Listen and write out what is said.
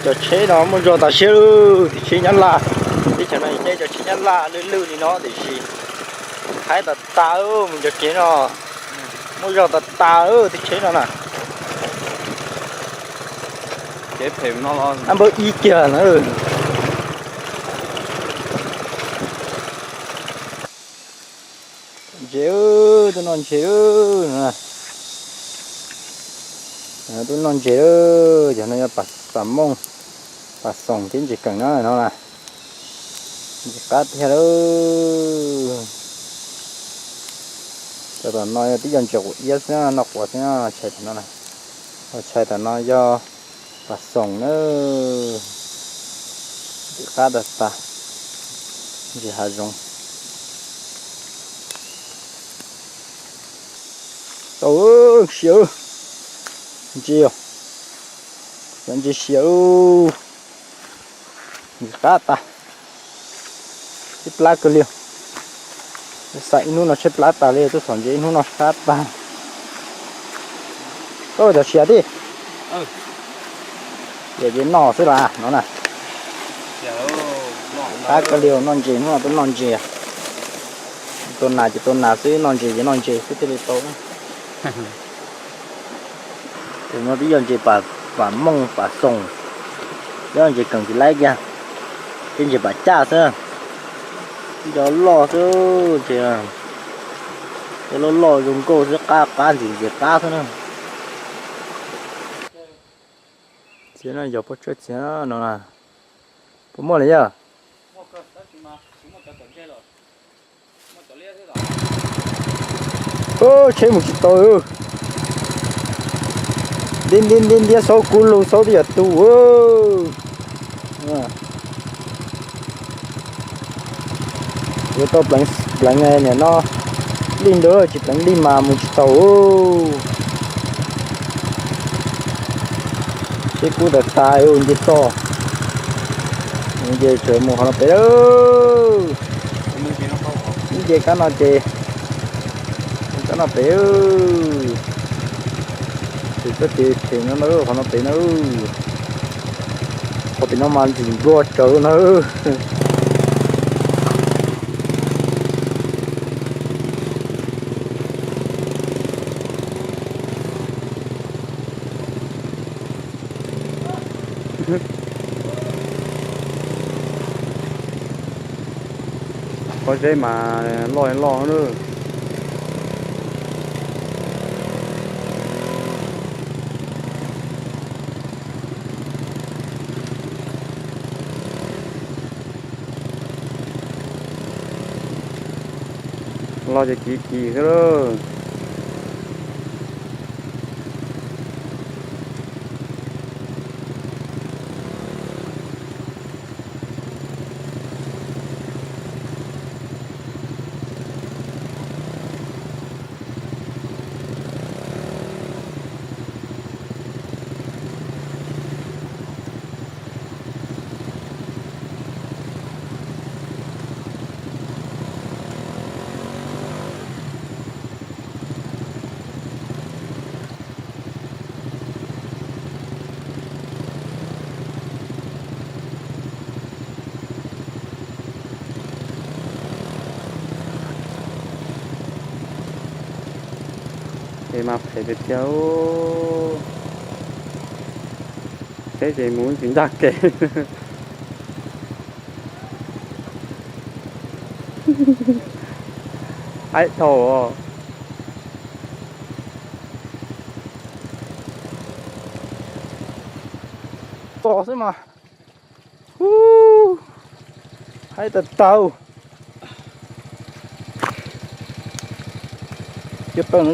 Cov tsheb no muaj zog tas siab lawm, tib tsheb Nyab Laj, teb chaws no caij cov tsheb Nyab Laj lwj lwj li no tiam sis haib tas tas mus cov kev no, muaj zog tas tas tib tsheb no na. Kev phem no los npawb ib kiag na. Ntses, tuaj noj ntses. Tuaj noj ntses, cov no yog pam mooj, pam xoom thiab ntses keem na no na. Ntses qab tiag lawm. Cov tom no yog tib co ntses quav iab xwb, noj quav xwb, tshais tom no. Tshais tom no yog pam xoom na. Ntses qab tas tas, ntses hav zoov. Tau, sia, ntses, cov ntses sia, ntses qab tas, tshaib plab kawg li. Xav ib hnub no tshaib plab tas li, tuaj xom ntses ib hnub no tshaib plab tas. Cov sia tij, ces noj xwb las no na. Qab kawg li, noj ntses, hnub no tuaj noj ntses. Tua nas ces tua nas xwb, noj ntses ces noj ntses xwb thiaj li tau. Tus no twb yog ntses pam mooj pam xoom, yog ntses keem tsis laib kiag, twb ntses pam caj xwb. Cov loj xwb, ntses, cov loj loj zoo nkauj xwb, qab qab ntxim ntses qab xwb na. Txiav no yog pob tshuaj txiav no na. Puas muaj li yog? Tsheb mus tsis tau. Ntiab ntiab ntiab ntiab, xaub kub lug xaub twb yog tu. Yuav tau pleev niam no lij ntawd, tsis pleev lij mas mus tsis tau. Tsheb kub tas tas nce toj, nce tseem mus qhov no pem lawm. Ib nce kab no ces kab no pem, ces koj ces phem no na, qhov no pem na. Qhov pem no mas ntxim nplua tsawv na. Pob zeb mas loj loj na. Los ces kiv kiv xwb lauj. Es mas phem tiag tiag. Tsheb ces mus tsis ncaj kev. Aib dhau. Tos xwb mas. Haib tag tag. Cov pawg no,